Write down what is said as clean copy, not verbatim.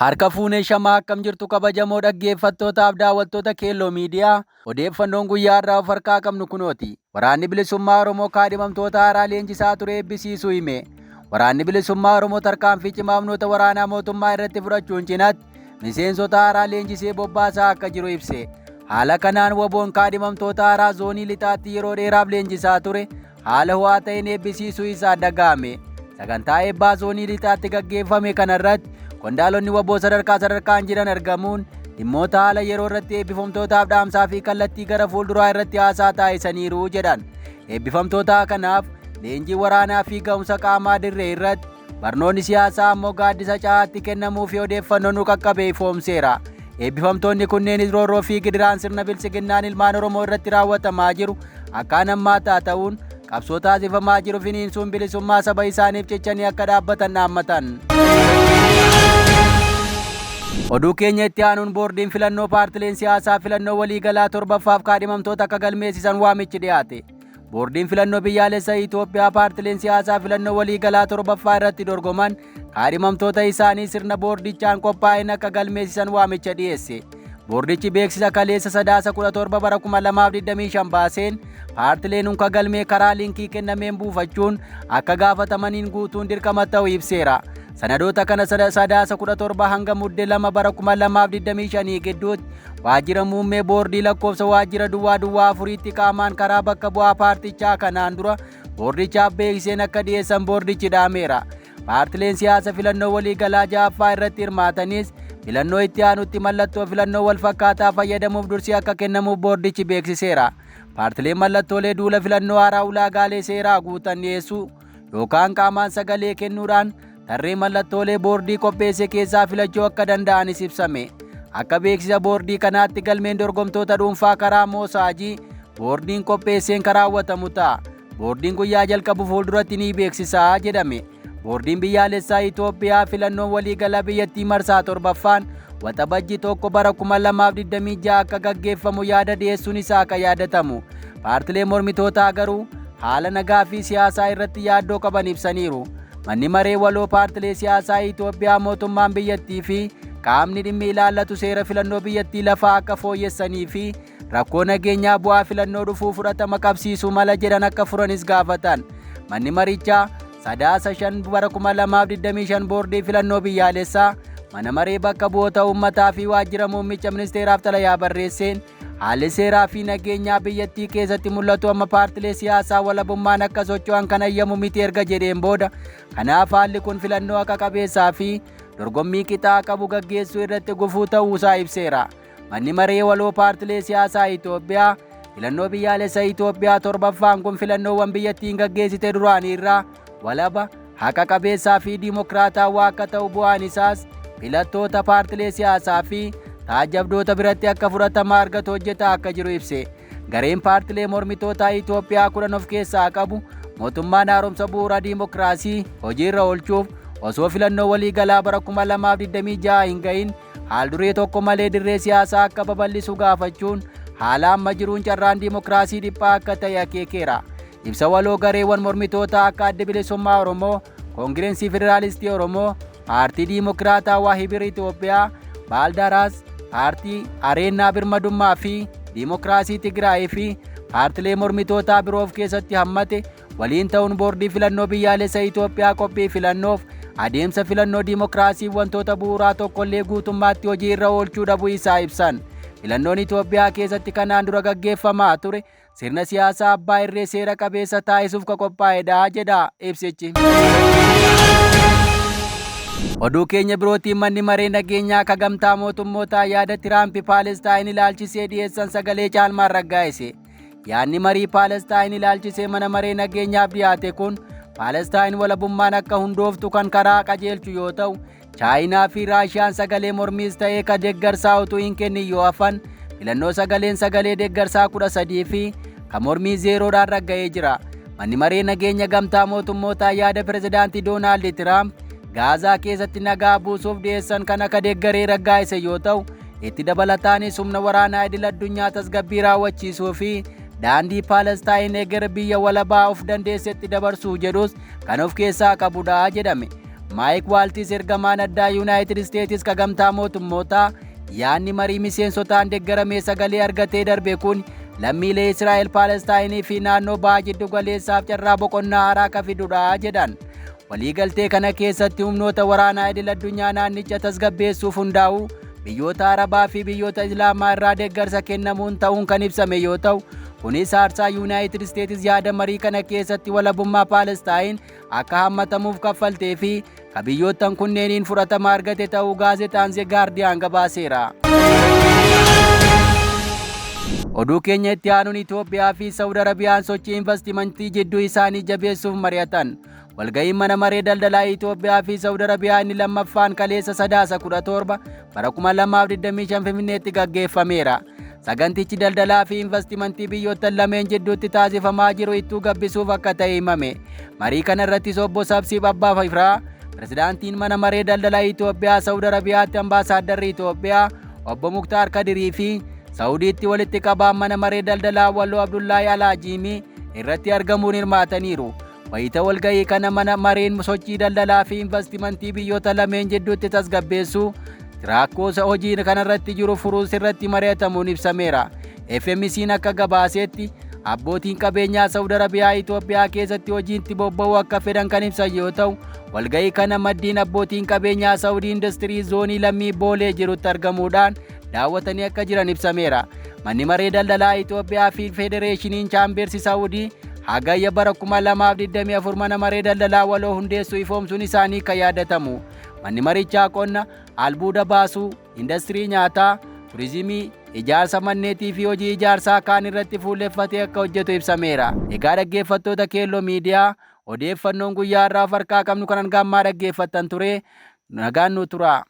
Harka fuunee shamaa akkam jirtu kabajamoo dhaggeeffattootaaf daawwattoota Keelloo Miidiyaa odeeffannoon guyyaa irraa of harkaa qabnu kunooti. Waraanni Bilisummaa Oromoo kaadhimamtoota haaraa leenjisaa ture eebbisiisuu hime. Waraanni Bilisummaa Oromoo tarkaanfii cimaa humnoota waraanaa mootummaa irratti fudhachuun cinaatti miseensota haaraa leenjisee bobbaasaa akka jiru ibse. Haala kanaan WBOn kaadhimamtoota haaraa zoonii lixaatti yeroo dheeraaf leenjisaa ture haala ho'aa ta'een eebbisiisuu isaa dhaga'ame. Sagantaa eebbaa zoonii lixaatti gaggeeffame kanarratti qondaalonni WBO sadarkaa sadarkaan jiran argamuun dhimmoota haala yeroo irratti eebbifamtootaaf dhaamsaa fi kallattii gara fuulduraa irratti haasaa taasisaniiru jedhan. Eebbifamtoota kanaaf leenjii waraanaa fi ga'umsa qaamaa dirree irratti barnoonni siyaasaa ammoo gaaddisa cahaatti kennamuu fi odeeffannoo nu qaqqabe ifoomseera. Eebbifamtoonni kunneenis roorroo fi gidiraan sirna biltsiginnaan ilmaan Oromoo irratti raawwatamaa jiru akkaan hammaataa ta'uun qabsoo taasifamaa jiru finiinsuun bilisummaa saba isaaniif cichanii akka dhaabbatan dhaammatan. Oduu keenya itti aanuun boordiin filannoo paartileen siyaasaa filannoo waliigalaa torbaffaaf kaadhimamtoota akka galmeessisan waamichi dhiyaate. Boordiin filannoo biyyaalessa Itoophiyaa paartileen siyaasaa filannoo waliigalaa torbaffaa irratti dorgoman kaadhimamtoota isaanii sirna boordichaan qophaa'een akka galmeessisan waamicha dhiyeesse. Boordichi beeksisa kaleessa Sadaasa 17 bara 2025 baaseen paartileen unka galmee karaa liinkii kennameen buufachuun akka gaafatamaniin guutuun dirqama ta'uu ibseera. Sanadoota kana Sadaasa 17 hanga Mudde 2 bara 2025 gidduutti waajjira muummee boordii lakkoofsa waajjira duwwaa duwwaa afuriitti qaamaan karaa bakka bu'aa paartichaa kanaan dura boordichaaf beeksiseen akka dhiyeessan boordichi dhaameera. Paartileen siyaasa filannoo waliigalaa ja'affaa irratti hirmaatanis filannoo itti aanutti mallattoo filannoo walfakkaataa fayyadamuuf dursi akka kennamuuf boordichi beeksiseera. Paartileen mallattoolee duula filannoo haaraa ulaagaalee seeraa guutan dhiyeessuu yookaan qaamaan sagalee kennuudhaan tarree mallattoolee boordii qopheesse keessaa filachuu akka danda'anis ibsame. Akka beeksisa boordii kanaatti galmeen dorgomtoota dhuunfaa karaa moosaajii boordiin qopheesseen kan raawwatamu ta'a. Boordiin guyyaa jalqabu fuulduratti ni beeksisa jedhame. Boordiin biyyaalessaa Itoophiyaa filannoon waliigalaa biyyattii marsaa torbaffaan Waxabajji 1 bara 2026 akka gaggeeffamu yaada dhiyeessuun isaa akka yaadatamu. Paartileen mormitootaa garuu haala nagaa fi siyaasaa irratti yaaddoo qaban ibsaniiru. Manni maree waloo paartilee siyaasaa Itoophiyaa mootummaan biyyattii fi qaamni dhimmi ilaallatu seera filannoo biyyattii lafaa akka fooyyessanii fi rakkoo nageenyaa bu'aa filannoo dhufuu fudhatama qabsiisuu mala jedhan akka furanis gaafatan. Manni marichaa Sadaasa 5 bara 2025 boordii filannoo biyyaalessaa mana maree bakka bu'oota uummataa fi waajjira muummicha ministeeraaf xalayaa barreesseen haalli seeraa fi nageenyaa biyyattii keessatti mul'atu amma paartilee siyaasaa walabummaan akka socho'an kan ayyamu miti erga jedheen booda kanaaf haalli kun filannoo haqa qabeessaa fi dorgommii qixaa qabu gaggeessuu irratti gufuu ta'uusaa ibseera. Manni maree waloo paartilee siyaasaa Itoophiyaa filannoo biyyaalessa Itoophiyaa torbaffaan kun filannoowwan biyyattiin gaggeessite duraanii irraa walaba, haqa qabeessaa fi diimokiraataawaa akka ta'u bu'aan isaas filattoota paartilee siyaasaa fi taajjabdoota biratti akka fudhatama argatu hojjetaa akka jiru ibse. Gareen paartilee mormitootaa Itoophiyaa 10 of keessaa qabu mootummaan haaromsa bu'uura diimokiraasii hojiirra oolchuuf osoo filannoo waliigalaa bara 2026 hin gahin haal-duree tokko malee dirree siyaasaa akka babal'isu gaafachuun haala amma jiruun carraan diimokiraasii dhiphaa akka ta'e akeekeera. Ibsa waloo gareewwan mormitootaa akka Adda Bilisummaa Oromoo, Koongirensii Federaalistii Oromoo, Paartii Diimokiraatawaa Hibir Itoophiyaa, Baaldaraas, Paartii Areennaa Birmadummaa fi Diimokiraasii Tigraayii fi paartilee mormitootaa biroo of keessatti hammate waliin ta'uun boordii filannoo biyyaalessa Itoophiyaa qophii filannoof adeemsa filannoo diimokiraasii wantoota bu'uuraa tokkollee guutummaatti hojii irra oolchuu dhabuu isaa ibsan. Filannoon Itoophiyaa keessatti kanaan dura gaggeeffamaa ture sirna siyaasaa abbaa irree seera qabeessa taasisuuf ka qophaa'edha jedha ibsichi. Oduu keenya birootiin manni maree nageenyaa ka gamtaa mootummootaa yaada Tiraamp Paalestaayin ilaalchisee dhiyeessan sagalee caalmaan raggaa'ise. Yaadni marii Paalestaayin ilaalchisee mana maree nageenyaaf dhiyaate kun Paalestaayin walabummaan akka hundooftu kan karaa qajeelchu yoo ta'u, Chaayinaa fi Raashiyaan sagalee mormiis ta'ee ka deeggarsaa utuu hin kennin yoo hafan filannoo sagaleen sagalee deeggarsaa 13 fi ka mormii 0dhaan ragga'ee jira. Manni maree nageenya gamtaa mootummootaa yaada pirezidaantii Doonaald Tiraamp Gaazaa keessatti nagaa buusuuf dhiyeessan kan akka deeggaree raggaa'ise yoo ta'u, itti dabalataanis humna waraanaa idil addunyaa tasgabbii raawwachiisuu fi daandii Paalestaayin eger biyya walabaa of dandeessetti dabarsuu jedhus kan of keessaa qabudha jedhame. Maayik Waaltis ergamaan addaa Yuunaayitid Isteetis ka gamtaa mootummootaa yaadni marii miseensotaan deeggaramee sagalee argatee darbe kun lammiilee Israa'el, Paalestaayinii fi naannoo baha jiddu galeessaaf carraa boqonnaa haaraa ka fidudha jedhan. Waliigaltee kana keessatti humnoota waraanaa idil addunyaa naannicha tasgabbeessuuf hundaa'u biyyoota Arabaa fi biyyoota Islaamaa irraa deeggarsa kennamuun ta'uun kan ibsame yoo ta'u, kunis aarsaa Yuunaayitid Isteetis yaada marii kana keessatti walabummaa Paalestaayin akka hammatamuuf kaffaltee fi ka biyyoottan kunneeniin fudhatama argate ta'uu gaazexaan The Guardian gabaaseera. Oduu keenya itti aanuun Itoophiyaa fi Saawud Arabiyaan sochii investimentii jidduu isaanii jabeessuuf mari'atan. Walga'iin mana maree daldalaa Itoophiyaa fi Saawud Arabiyaa inni lammaffaan kaleessa Sadaasa 17 bara 2025 Finfinneetti gaggeeffameera. Sagantichi daldalaa fi investimentii biyyoottan lameen jidduutti taasifamaa jiru ittuu gabbisuuf akka ta'e himame. Marii kana irrattis obbo Sabsiib Abbaa Firaa, Pirezidaantiin mana maree daldalaa Itoophiyaa Saawud Arabiyaatti ambaasaaddarri Itoophiyaa obbo Muktaar Kadirii fi Saawudiitti walitti qabaan mana maree daldalaa Walloo Abdullaahi Alaajiimii irratti argamuun hirmaataniiru. Wayita walga'ii kana mana mareen sochii daldalaa fi investimentii biyyoota lameen jidduutti tasgabbeessuu rakkoo hojii kanarratti jiru furuus irratti mari'atamuun ibsameera. FMC'n akka gabaasetti abbootiin qabeenyaa Saawud Arabiyaa Itoophiyaa keessatti hojiitti bobba'uu akka fedhan kan ibsan yoo ta'u, walga'ii kana maddiin abbootiin qabeenyaa Saawudii Industirii zoonii lammii Boolee jirutti argamuudhaan daawwatanii akka jiran ibsameera. Manni maree daldalaa Itoophiyaa fi Federeeshiniin Chaambeersi Saawudii hagayya bara 2024 mana maree daldalaa waloo hundeessuu ifoomsuun isaanii kan yaadatamu. Manni marichaa qonna, albuuda baasuu, industirii nyaataa, turizimii, ijaarsa manneetii fi hojii ijaarsaa kaan irratti fuulleffatee akka hojjetu ibsameera. Egaa dhaggeeffattoota Keelloo Miidiyaa, odeeffannoon guyyaa har'aa of harkaa qabnu kan hanga ammaa dhaggeeffattan ture. Nagaan nu tura.